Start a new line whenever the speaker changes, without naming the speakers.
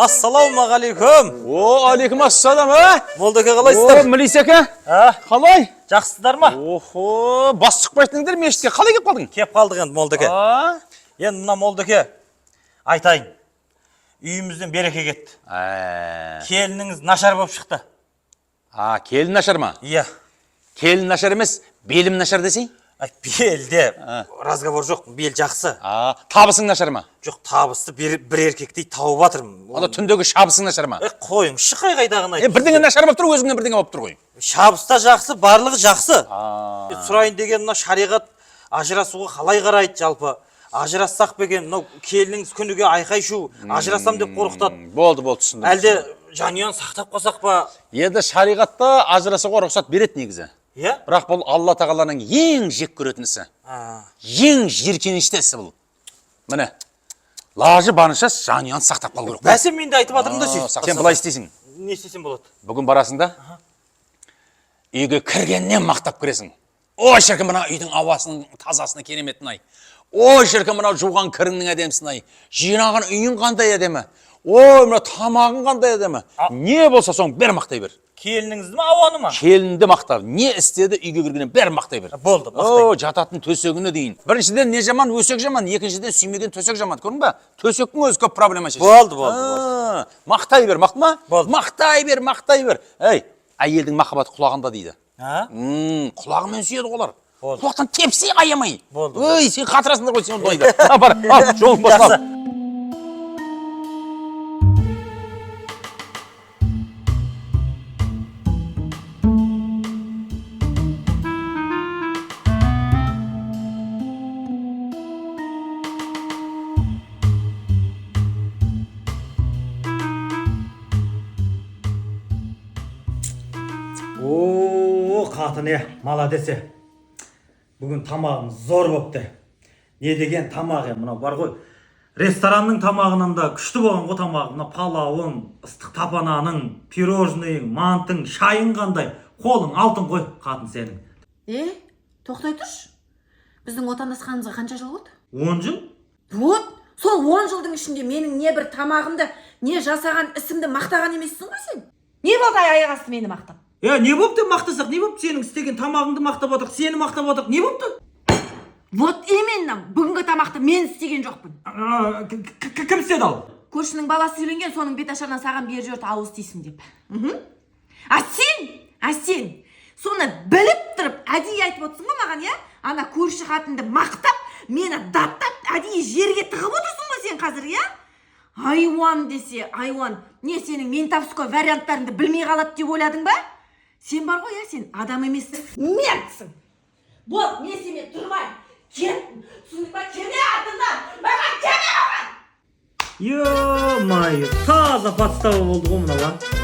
Ассалаумағалейкум.
О, алейкум ассалам, а?
Молдеке,
О,
қалайсыздар?
Мілис әке,
А,
қалай?
жақсысыздар ма?
Охо, бас шықпайтындар мешітке қалай келіп қалдың?
Кеп қалдық енді, Молдеке.
А?
Енді мына, Молдеке, айтайын. Үйімізден береке кетті.
Ә,
Келініңіз нашар болып шықты.
а, келін нашар ма?
Иә.
Келін нашар емес, белім нашар десей?
Ай, белде разговор жоқ, бел жақсы.
А, табысың нашар ма?
Жоқ, табысты бір еркектей тауып жатырмын.
Анда түндегі шабысың нашар ма?
Е, қойыңызшы, қай қайдағыны.
Е, бірдеңе нашар болып тұр, өзіңнен бірдеңе болып тұр ғой.
Шабыс та жақсы, барлығы жақсы.
А,
Сұрайын деген, мына шариғат ажырасуға қалай қарайды жалпы? Ажырассақ па екен? Мынау келініңіз күніге айқай шу, ажырасам деп қорқытады.
Болды, болды, түсіндім.
Әлде жанұяны сақтап қалсақ па?
Енді шариғатта ажырасуға рұқсат береді негізі.
Иә?
Бірақ бұл Алла тағаланың ең жек көретін ісі.
А,
Ең жиіркенішті ісі бұл. Міне, лажы барынша жанұяны сақтап қалу керек қой.
Бәсе, мен де айтып жатырмын да
А,
сөйтіп.
Сен былай істейсің.
Не істесем болады?
Бүгін барасың да, үйге кіргеннен мақтап кіресің. Ой, шіркін, мына үйдің ауасының тазасына кереметін ай. Ой, шіркін, мынау жуған кіріңнің әдемісін ай. Жинаған үйің қандай әдемі. Ой, мына тамағың қандай әдемі. Не болса соның бәрін мақтай бер.
Келініңізді ма, ауаны ма?
Келінді мақта. Не істеді, үйге кіргеннен бәрін мақтай бер.
Болды, мақтаймын.
О, жататын төсегіне дейін. Біріншіден, не жаман, өсек жаман, екіншіден, сүймеген төсек жаман. Көрдің ба? Төсектің өзі көп проблема шешеді.
Болды, болды, болды.
А, мақтай бер, мақта ма?
Болды.
Мақтай бер, мақтай бер. Ей, әйелдің махаббаты құлағында дейді.
А?
Құлағымен сүйеді олар.
Болды.
Құлақтан тепсе аямай.
Болды.
Ой, сен қатырасыңдар ғой сен ондайды. А, бар, ал, жолың болсын, ал.
Жақсы. О, қатын, е, молодец, е. Бүгін тамағым зор бопты. Не деген тамақ, е, мынау бар ғой. Ресторанның тамағынан да күшті болған ғой тамағы. Мына палауың, ыстық тапананың, пирожныйың, мантың, шайың қандай. Қолың алтын ғой, қатын, сенің.
Е, тоқтай тұршы. Біздің отандасқанымызға қанша жыл болды?
10 жыл?
Вот, сол 10 жылдың ішінде менің не бір тамағымды, не жасаған ісімді мақтаған емессің ғой сен. Не болды аяқ асты мені мақтап?
Е, не болыпты мақтасақ, не болыпты? Сенің істеген тамағыңды мақтап отырық, сені мақтап отырық, не болыпты?
Вот именно, бүгінгі тамақты мен істеген жоқпын.
Кім істеді ал?
Көршінің баласы үйленген, соның бет ашарынан саған беріп жіберді ауыз тисін деп. Мхм. А сен, а сен соны біліп тұрып әдейі айтып отырсың ғой маған, иә? Ана көрші қатынды мақтап, мені даттап, әдейі жерге тығып отырсың ғой сен қазір, иә? Айуан десе, айуан. Не, сенің ментовской варианттарыңды білмей қалады деп ойладың ба? Сен бар ғой, иә, сен адам емессің, ментсің. Болды, мен сенімен тұрмаймын. Кет, түсіндің ба? Келме артымнан, маған келме, маған!
Ё-моё, таза подстава болды ғой мынау, а.